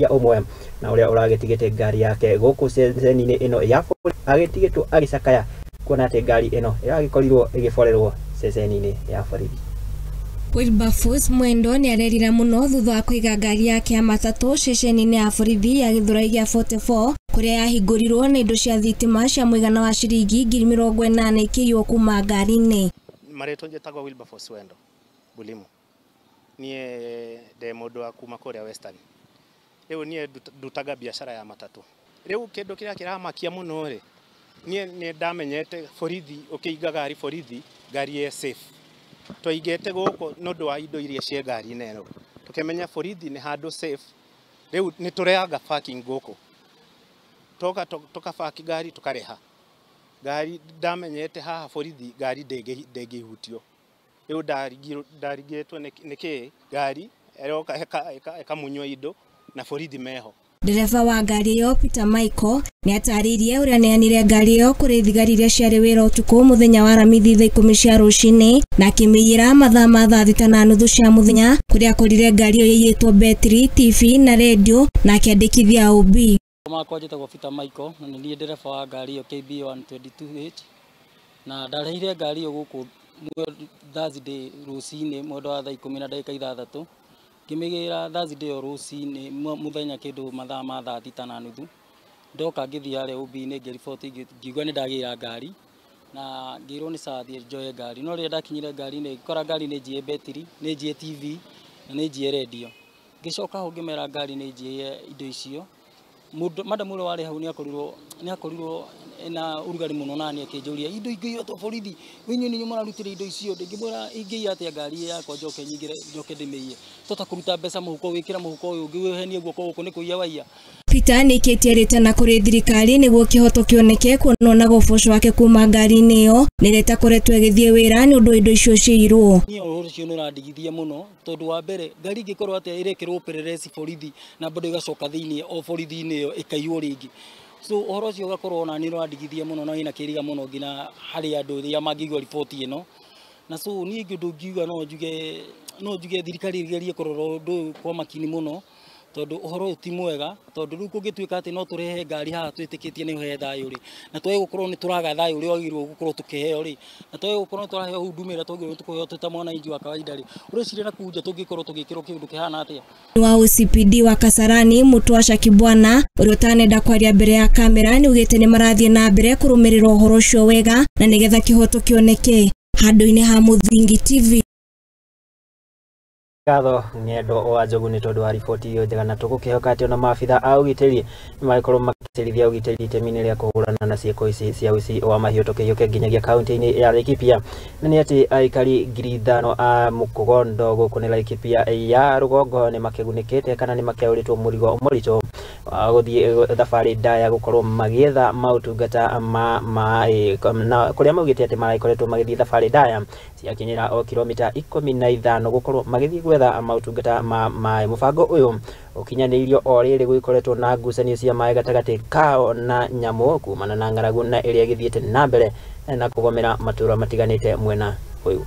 Ũmwe na ũrĩa ũragĩtigĩte ngari yake gũkũ ceceni-inĩ ĩno ya borithi agĩtigĩtwo agĩcakaya kuona atĩ ngari ĩno ĩragĩkorirwo ĩgĩborerwo ceceni-inĩ ya borithi. Wilberforce Mwendo nĩ arerira mũno thutha wa kũiga ngari yake ya matatũ ceceni-inĩ ya borithi ya Gĩthũrai gĩa 44 kũrĩa yahingũrirwo na indo cia thitima cia mũigana wa ciringi 80,000 ikĩiywo kuma ngari-inĩ. Marĩtwa njĩtagwo Wilberforce Wendo Bulimu. Niĩ ndĩ mũndũ wa kuma kũrĩa Western. Rĩu niĩ ndutaga biacara ya matatũ. Rĩu kĩndũ kĩrĩa kĩramakia mũno rĩ, niĩ nĩ ndamenyete borithi, ũkĩiga ngari borithi, ngari ĩ safe. Twaigĩte gũkũ nĩ ũndũ wa indo iria ciĩ ngari-inĩ ĩno. Tũkĩmenya borithi nĩ handũ safe. Rĩu nĩ tũreaga parking gũkũ. Toka tũkabaki ngari tũkarĩha. Ngari ndamenyete haha borithi ngari ndĩngĩhutio. Rĩu ndarigĩtwo nĩ kĩ ngari ĩroka ĩkamunywo indo na borithi meho. Ndereba wa ngari ĩyo Peter Michael nĩ atarĩirie ũrĩa aneanire ngari ĩyo kũrĩ thigari iria ciarĩ wĩra ũtukũ mũthenya wa Aramithi thaa 10 cia rũcinĩ na akĩmĩiyĩra mathaa ma thaa 6:30 cia mũthenya kũrĩa akorire ngari ĩyo yaiyĩtwo betri, TV na redio na akĩandĩkithia OB. Makwa njĩtagwo Peter Michael na nĩ niĩ ndereba wa ngari ĩyo KB 122H na ndarehire ngari ĩyo gũkũ Thursday rũcinĩ mwendo wa thaa 10:06 ngĩmĩgĩra Thursday ĩyo rũcinĩ mũthenya kĩndũ mathaa ma thaa 6:30 ndoka ngĩthiĩ harĩa OB-inĩ ngĩriboti ngiuga nĩ ndagĩra ngari na ngĩrwo nĩ sawa thiĩ njoe ngari no rĩrĩa ndakinyire ngari-inĩ ngĩkora ngari nĩ njie betri, nĩ njie TV na nĩ njie redio. Ngĩcoka hau ngĩmera ngari nĩ njie indo icio. Madam ũrĩa warĩ hau nĩ akorirwo na ũrugarĩ mũno na nĩ akĩnjũria indo ingĩiywo borithi inyuĩ nĩ inyuĩ mũrarutire indo icio ndingĩmwĩra ingĩiya atĩa ngari yakwa njoke nyingĩre njoke ndĩmĩiye tota kũruta mbeca mũhuko wĩkĩra mũhuko ũyũ ũngĩ wĩhenie guoko gũkũ nĩ kũiya waiya. Peter nĩ aikĩtie rĩtana kũrĩ thirikari nĩguo kĩhoto kĩoneke kuona onaga ũboco wake kuma ngari-inĩ ĩyo nĩ ĩrĩa ĩtakoretwo ĩgĩthiĩ wĩra nĩ ũndũ indo icio ciiyirwo. Niĩ ũhoro ũcio nĩ ũrandigithia mũno tondũ wa mbere ngari ingĩkorwo atĩa ĩrekĩrwo upelelezi borithi na bado ĩgacoka thĩiniĩ o borithi-inĩ ĩyo ĩkaiywo rĩngĩ. So ũhoro ũcio ũgakorwo ona nĩ ũrandigithia mũno na wĩna kĩriga mũno nginya harĩ andũ arĩa mangĩigua riboti ĩno. Na so niĩ ũndũ ngiuga no njuge thirikari ĩgerie kũrora ũndũ ũyũ kwa makini mũno tondũ ũhoro ũyũ ti mwega tondũ rĩu kũngĩtuĩka atĩ no tũrehe ngari haha twĩtĩkĩtie nĩ ũhe thayũ rĩ na twage gũkorwo nĩ tũraga thayũ ũrĩa wagĩrĩirwo gũkorwo tũkĩheo rĩ na twage gũkorwo nĩ tũraheo huduma ĩrĩa twagĩrĩirwo tũkũheo twĩ ta mwananchi wa kawaida rĩ ũreciria na kũu nja tũngĩkorwo tũgĩkĩrwo kĩũndũ kĩhana atĩa. Wa OCPD wa Kasarani Mutwasha Kibwana ũrĩa ũtanenda kwaria mbere ya kamera nĩ augĩte nĩ marathiĩ na mbere kũrũmĩrĩra ũhoro ũcio wega na nĩgetha kĩhoto kĩoneke. Handũ-inĩ ha Mũthingi TV. Ngatho Ng'endo wa Njogu nĩ tondũ wa riboti ĩyo njega na tũgũkĩhoka atĩ ona maabitha a ũgitĩri nĩ magĩkorwo makĩcĩrithia ũgitĩri itemi-inĩ rĩa kũhũrana na ciĩko ici cia ũici wa mahiũ. Tũkĩhiũke nginyagia kaunti-inĩ ya Laikipia na nĩ atĩ aikari 5,000 a Mũkũgondo gũkũ nĩ Laikipia ya rũgongo nĩ makĩgunĩkĩte kana nĩ makĩaũrĩtwo mũrigo mũritũ wa gũthiĩ thabarĩ ndaya gũkorwo magĩetha maũtungata ma maĩ na kũrĩa maugĩte atĩ maragĩkoretwo magĩthiĩ thabarĩ ndaya ciakinyĩra o kilomita 15 gũkorwo magĩthiĩ gwetha maũtungata ma maĩ. Mũbango ũyũ ũkinyanĩirio o rĩrĩ gũgĩkoretwo na ngucanio cia maĩ gatagatĩ kao na nyamũ kumana na ng'aragu na ĩrĩa ĩgĩthiĩte na mbere na kũgomera matũra matiganĩte mwena ũyũ.